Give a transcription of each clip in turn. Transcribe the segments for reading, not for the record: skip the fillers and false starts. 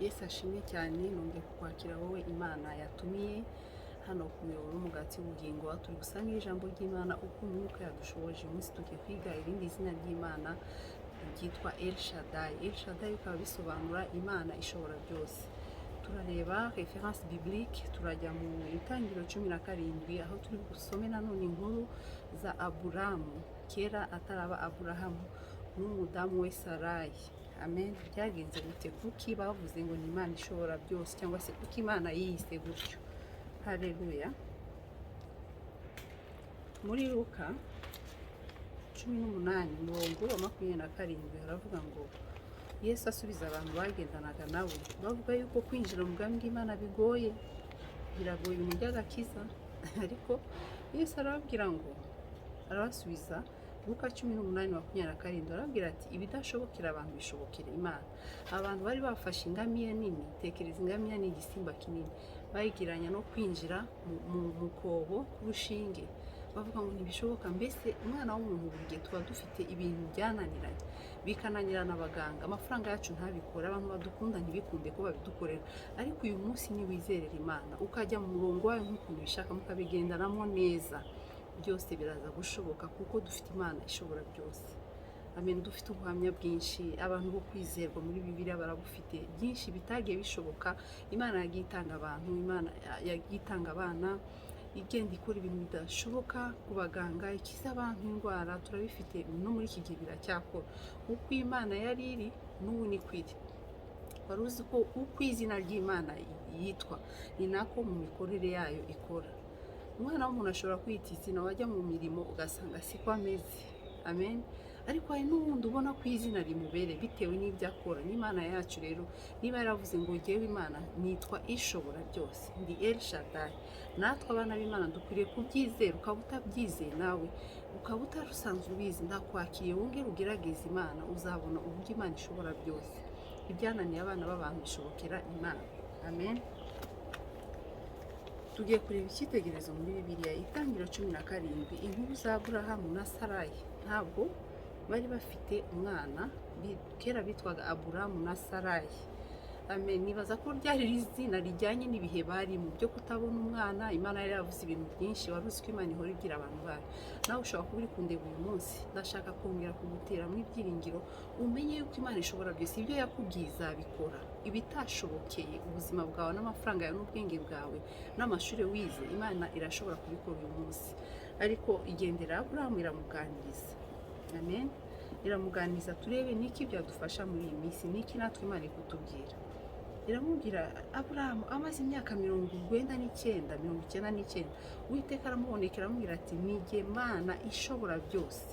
Yesu ashimwe cyane. Nongeye kukwakira wowe Imana yatumiye hano ku muyoboro w'umugati w'ubugingo, aho turi gusangira ijambo ry'Imana uko umwuka yadushoboje. Uyu munsi tugiye kwiga irindi zina ry'Imana ryitwa El Shaddai. El Shaddai bikaba bisobanura Imana ishobora byose. Turareba référence biblique, turajya mu Itangiriro 17, aho turi busome nanone inkuru za Aburamu, kera ataraba Aburahamu, n'umudamu we Sarayi. Amen. Byagenze gute? Kuki bavuze ngo ni Imana ishobora byose, cyangwa se kuki Imana yiyise gutyo? Haleluya. Muri Luka 18, umurongo wa 27, haravuga ngo: Yesu asubiza abantu bagendanaga nawe bavuga yuko kwinjira mu bwami bw'Imana bigoye, biragoye, ibintu by'agakiza. Ariko Yesu arababwira ngo, arabasubiza, Luka 18:27, arababwira ati: "Ibidashobokera abantu bishobokera Imana." Abantu bari bafashe ingamiya nini, tekereza, ingamiya ni igisimba kinini, bayigereranya no kwinjira mu kobo k'urushinge, bavuga ngo ntibishoboka. Mbese umwana w'umuntu, buri gihe tuba dufite ibintu byananiranye, bikananirana abaganga, amafaranga yacu ntabikore, abantu badukunda ntibikunde ko babidukorera. Ariko uyu munsi niwizerera Imana, ukajya mu murongo wayo nk'ukuntu ubishaka, mukabigendanamo neza, byose biraza gushoboka, kuko dufite Imana ishobora byose. Amen. Dufite ubuhamya bwinshi, abantu bo kwizerwa muri Bibiliya barabufite, byinshi bitagiye bishoboka. Imana yagiye itanga abantu, Imana yagiye itanga abana, igenda ikora ibintu bidashoboka ku baganga, ikiza abantu indwara. Turabifite, no muri iki gihe biracyakora. Uko Imana yari iri, n'ubu niko iri. Wari uzi ko uko izina ry'Imana yitwa ni nako mu mikorere yayo ikora? Umwana w'umuntu ashobora kwita izina, wajya mu mirimo ugasanga siko ameze. Amen. Ariko hari n'uwundi ubona ko izina rimubereye bitewe n'ibyo akora. N'Imana yacu rero, niba yaravuze ngo: "Ngewe Imana nitwa Ishobora byose, ndi El Shaddai," natwe abana b'Imana dukwiriye kubyizera. Ukaba utabyizeye nawe, ukaba utari usanzwe ubizi, ndakwakiriye, wongere ugerageze Imana, uzabona uburyo Imana ishobora byose. Ibyananiye abana b'abantu bishobokera Imana. Amen. Tugiye kureba icyitegererezo muri Bibiliya, Itangiriro 17, inkuru za Aburahamu na Sarayi. Ntabwo bari bafite umwana, kera bitwaga Aburamu na Sarayi. Amen. Nibaza ko ryari izina rijyanye n'ibihe barimo byo kutabona umwana. Imana yari yaravuze ibintu byinshi. Wari uzi ko Imana ihora ibwira abantu bayo? Nawe ushobora kuba uri kundeba uyu munsi, ndashaka kongera kuguteramo ibyiringiro, umenye yuko Imana ishobora byose. Ibyo yakubwiye izabikora. Ibitashobokeye ubuzima bwawe n'amafaranga yawe n'ubwenge bwawe n'amashuri wize, Imana irashobora kubikora uyu munsi. Ariko igendera Aburahamu, iramuganiriza. Amen. Iramuganiriza. Turebe niki byadufasha muri iyi minsi, niki natwe Imana ikutubwira. Iramubwira, Aburahamu amaze imyaka 99, 99, Uwiteka aramubonekera, aramubwira ati: "Nijye Mana ishobora byose,"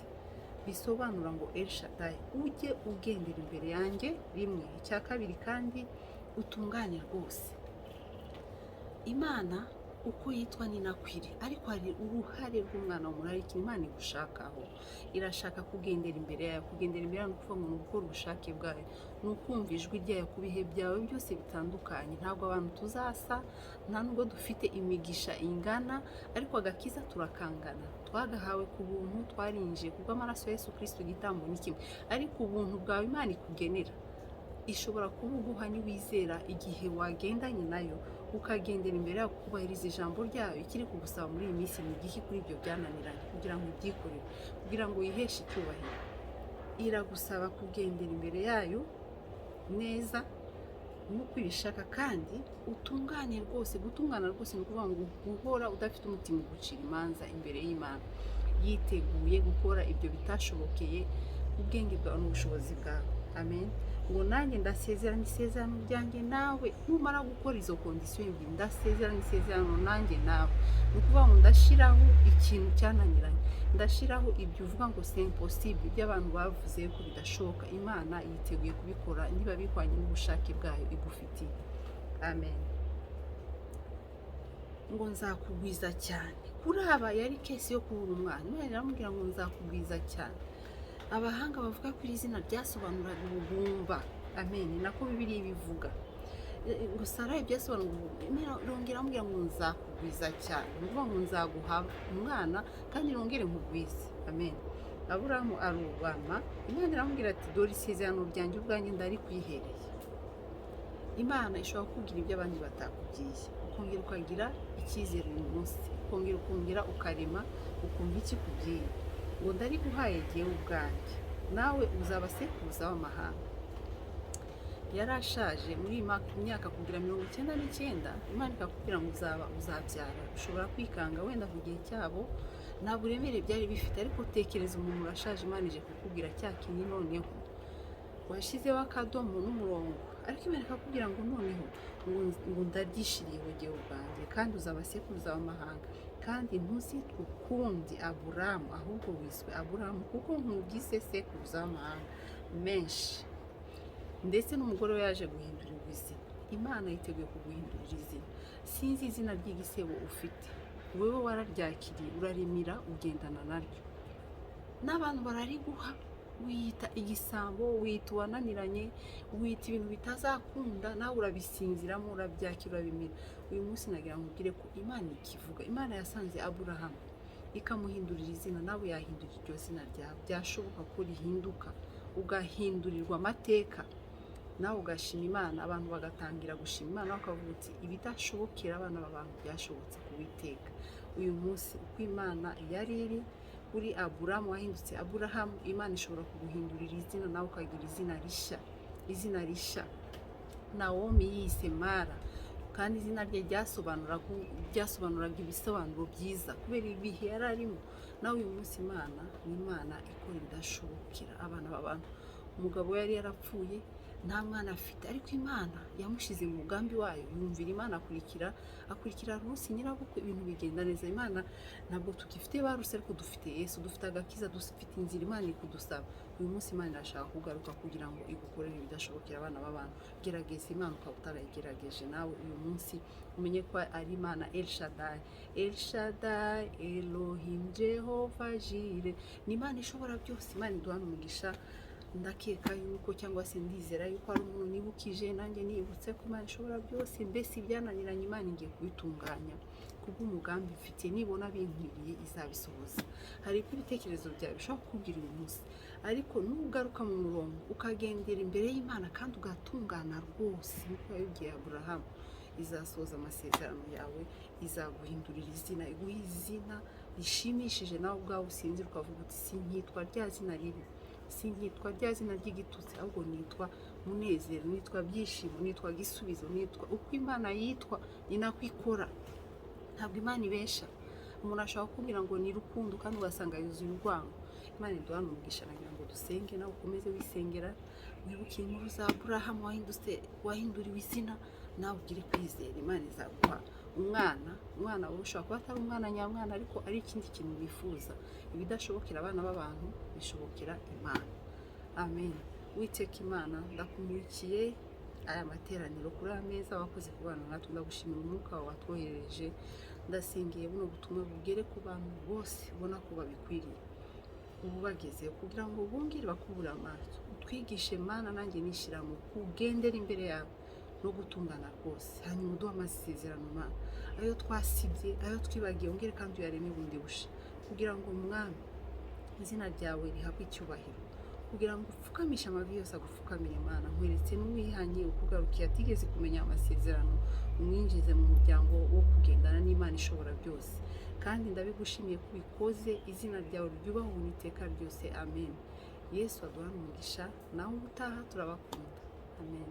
bisobanura ngo El Shaddai, "ujye ugendera imbere yanjye." Rimwe. Icya kabiri, kandi utungane rwose. Imana uko yitwa ni nako iri, ariko hari uruhare rw'umwana w'umuntu, hari ikintu Imana igushakaho. Irashaka kugendera imbere yayo. Kugendera imbere yayo ni ukuvuga ngo ni ugukora ubushake bwayo, ni ukumva ijwi ryayo ku bihe byawe byose bitandukanye. Ntabwo abantu tuzasa, nta nubwo dufite imigisha ingana, ariko agakiza turakangana. Twagahawe ku buntu, twarinjiye kubw'amaraso ya Yesu Kirisito. Igitambo ni kimwe, ariko ubuntu bwawe Imana ikugenera ishobora kubuguha niwizera, igihe wagendanye nayo, ukagendera imbere yayo, kubahiriza ijambo ryayo. Ikiri kugusaba muri iyi minsi ni igiki kuri ibyo byananiranye, kugira ngo ubyikorere, kugira ngo wiheshe icyubahiro? Iragusaba kugendera imbere yayo neza nk'uko ibishaka, kandi utungane rwose. Gutungana rwose ni ukuvuga ngo guhora udafite umutima ugucira imanza imbere y'Imana. Yiteguye gukora ibyo bitashobokeye ubwenge bwawe n'ubushobozi bwawe. Amen. Ngo: "Nanjye ndasezerana isezerano ryanjye nawe." Numara gukora izo condition ebyiri, ndasezerana isezerano nanjye nawe, ni ukuvuga ngo ndashyiraho ikintu cyananiranye, ndashyiraho ibyo uvuga ngo c'est impossible, ibyo abantu bavuze ko bidashoboka. Imana yiteguye kubikora niba bihwanye n'ubushake bwayo igufitiye. Amen. Ngo: "Nzakugwiza cyane." Kuri aba yari case yo kubura umwana. Imana iramubwira ngo: "Nzakugwiza cyane." Abahanga bavuga ko iri zina ryasobanuraga ubugumba. Amen. Nako Bibiliya ibivuga ngo Sarayi byasobanura. Irongera amubwira ngo: "Nzakugwiza cyane," ni ukuvuga ngo nzaguha umwana kandi nongere nkugwize. Amen. Aburahamu arubama. Imana iramubwira ati: "Dore isezerano ryanjye ubwanjye ndarikwihereye." Imana ishobora kukubwira ibyo abandi batakubwiye, ukongera ukagira icyizere uyu munsi, ukongera ukarema, ukumva icyo ikubwiye ngo ndariguhaye jyewe ubwanjye, nawe uzaba sekuruza w'amahanga. Yari ashaje muri iyi myaka kugira 99, Imana ikakubwira ngo uzaba uzabyara. Ushobora kwikanga wenda ku gihe cyabo nta buremere byari bifite, ariko tekereza umuntu urashaje, Imana ije kukubwira cya kintu, noneho washyizeho akadomo n'umurongo, ariko Imana ikakubwira ngo noneho ngo ndaryishiriyeho jyewe ubwanjye, kandi uzaba sekuruza w'amahanga, kandi ntuzitwe ukundi Aburamu, ahubwo wiswe Aburamu kuko nkugize sekuruza w'amahanga menshi. Ndetse n'umugore we yaje guhindurirwa izina. Imana yiteguye kuguhindurira izina. Sinzi izina ry'igisebo ufite, wowe wararyakiriye, urarimira, ugendana naryo, n'abantu barariguha, wiyita igisambo, wiyita uwananiranye, wiyita ibintu bitazakunda, nawe urabisinziramo, urabyakira, urabimira. Uyu munsi nagira ngo ubwire ko Imana ikivuga. Imana yasanze Aburahamu ikamuhindurira izina, nawe yahindura iryo zina ryawe. Byashoboka ko rihinduka, ugahindurirwa amateka, nawe ugashima Imana, abantu bagatangira gushima Imana, bakavuga uti ibidashobokera abana b'abantu byashobotse kuwiteka. Uyu munsi uko Imana yari iri kuri Aburamu wahindutse Aburahamu, Imana ishobora kuguhindurira izina, nawe ukagira izina rishya, izina rishya. Nawomi yise Mara, kandi izina rye ryasobanuraga ibisobanuro byiza kubera ibihe yari arimo. Nawe uyu munsi Imana ni Imana ikora ibidashobokera abana b'abantu. Umugabo we yari yarapfuye, nta mwana afite, ariko Imana yamushyize mu mugambi wayo, yumvira Imana, akurikira Rusi nyirabukwe, ibintu bigenda neza. Imana, ntabwo tugifite ba Rusi, ariko dufite Yesu, dufite agakiza, dufite inzira Imana iri kudusaba. Uyu munsi Imana irashaka kugaruka kugira ngo igukorere ibidashobokera abana b'abantu. Gerageza Imana ukaba utarayigerageje, nawe uyu munsi umenye ko ari Imana El Shaddai, El Shaddai, Elohim, Jehova Jireh, ni Imana ishobora byose. Imana iduhana umugisha. Ndakeka yuko, cyangwa se ndizera yuko ari umuntu nibukije, nanjye nibutse ko Imana ishobora byose. Mbese ibyananiranye Imana igiye kubitunganya kubw'umugambi mfite, nibona binkwiriye izabisohoza. Hari ibyo ibitekerezo byawe bishobora kukubwira uyu munsi, ariko nugaruka mu murongo ukagendera imbere y'Imana kandi ugatungana rwose nk'uko yabibwiye Aburahamu, izasohoza amasezerano yawe, izaguhindurira izina, iguha izina rishimishije, nawe ubwawe usinzira ukavuga uti sinkitwa rya zina ribi, sinkitwa rya zina ry'igitutsi, ahubwo nitwa Munezero, nitwa Byishimo, nitwa Gisubizo, nitwa uko Imana yitwa, ni nako ikora. Ntabwo Imana ibesha. Umuntu ashobora kukubwira ngo ni rukundo, kandi ugasanga yuzuye urwango. Imana iduhane umugisha. Nagira ngo dusenge, nawe ukomeze wisengera, wibuke inkuru za Aburahamu wahinduriwe izina, nawe ugire kwizera, Imana izaguha umwana. Umwana wawe ushobora kuba atari umwana nyamwana, ariko ari ikindi kintu wifuza. Ibidashobokera abana b'abantu bishobokera Imana. Amen. Witeka Imana, ndakumurikiye aya materaniro kuri aya meza, wakoze kubana natwe. Ndagushimira umwuka wawe watwoherereje. Ndasingiye buno butumwa bugere ku bantu bose ubona ko babikwiriye, ubu bageze kugira ngo bungire bakubure amaso. Utwigishe Mana, nanjye nishyiramo kugendera imbere yawe no gutungana rwose, hanyuma uduhe amasezerano Mana, ayo twasibye, ayo twibagiye, wongere kandi uyareme bundi busha, kugira ngo Mwami izina ryawe rihabwe icyubahiro, kugira ngo upfukamishe amavi yose agupfukamire. Imana, nkweretse n'uwihanye ukugarukiye atigeze kumenya amasezerano, umwinjize mu muryango wo kugendana n'Imana ishobora byose. Kandi ndabigushimiye ko ubikoze, izina ryawe ryubahwe mu iteka ryose. Amen. Yesu aduhane umugisha. Nawe ubutaha, turabakunda. Amen.